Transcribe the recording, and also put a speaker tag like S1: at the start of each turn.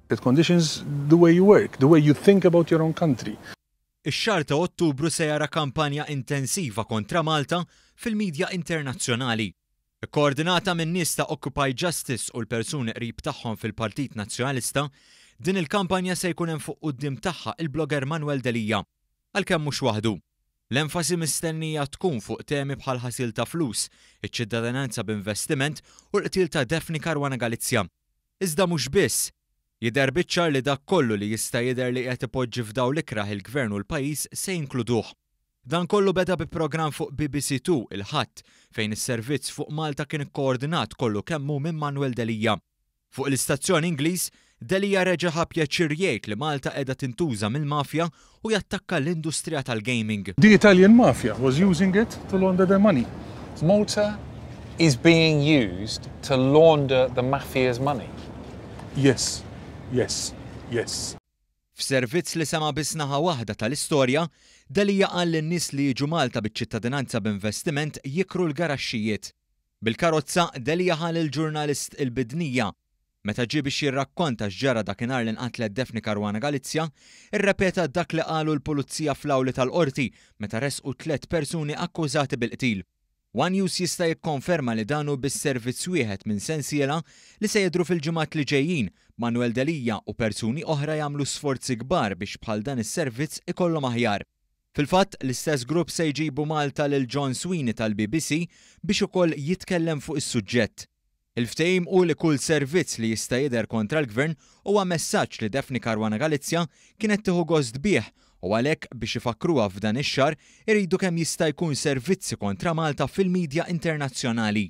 S1: It conditions the way you work, the way you think about your own country.
S2: Ix-xahar ta' Ottubru se jara kampanja intensiva kontra Malta fil-midja internazzjonali. Ikkoordinata minn nies ta' Occupy Justice u l-persuni qrib tagħhom fil-Partit Nazzjonalista, din il-kampanja se jkun hemm fuq quddiem tagħha il-blogger Manuel Delia. Għalkemm mhux waħdu. L-enfasi mistennija tkun fuq temi bħal ħasil ta' flus, iċ-ċittadinanza b'investiment u l-qtil ta' Daphne Caruana Galizia. Iżda mhux biss. Jidher biċ-ċar li dak kollu li jista' jidher li qiegħed ipoġġi f'dawl ikrah il-Gvern u l-pajjiż se jinkluduh. Dan kollu beda bi programm fuq BBC 2 il-Ħadd, fejn is-servizz fuq Malta kien ikkoordinat kollu kemm hu minn Manuel Delia. Fuq l-istazzjon Ingliż, Delia reġa' ħa pjaċir jgħid li Malta qiegħda tintuża mill-mafja u jattakka l-industrija tal-gaming.
S1: The Italian mafia was using it to launder their money.
S3: Malta is being used to launder the mafia's money.
S1: Yes.
S2: F'servizz li sema' biss naħa waħda tal-istorja, Delia qal lin-nies li jiġu Malta biċ-ċittadinanza b'investiment jikru l-garaxxijiet. Bil-karozza, Delia ħa lill-ġurnalist il-Bidnija. Meta ġie biex jirrakkonta x'ġara dakinhar li nqatlet Daphne Caruana Galizia, irrepeta dak li qalu l-pulizija fl-awli tal-qorti meta resqu tliet persuni akkużati bil-qtil. One News jista' jikkonferma li dan hu biss servizz wieħed minn sensiela li se jidhru fil-ġimgħat li ġejjin, Manuel Delia u persuni oħra jagħmlu sforzi kbar biex bħal dan is-servizz ikollhom aħjar. Fil-fatt, l-istess grupp se jġibu Malta lil John Sweeney tal-BBC biex ukoll jitkellem fuq is-suġġett. Il-ftehim hu li kull servizz li jista' jidher kontra l-gvern huwa messaġġ li Daphne Caruana Galizia kienet tieħu gost bih u għalhekk biex ifakruha f'dan ix-xahar iridu kemm jista' jkun servizzi kontra Malta fil-midja internazzjonali.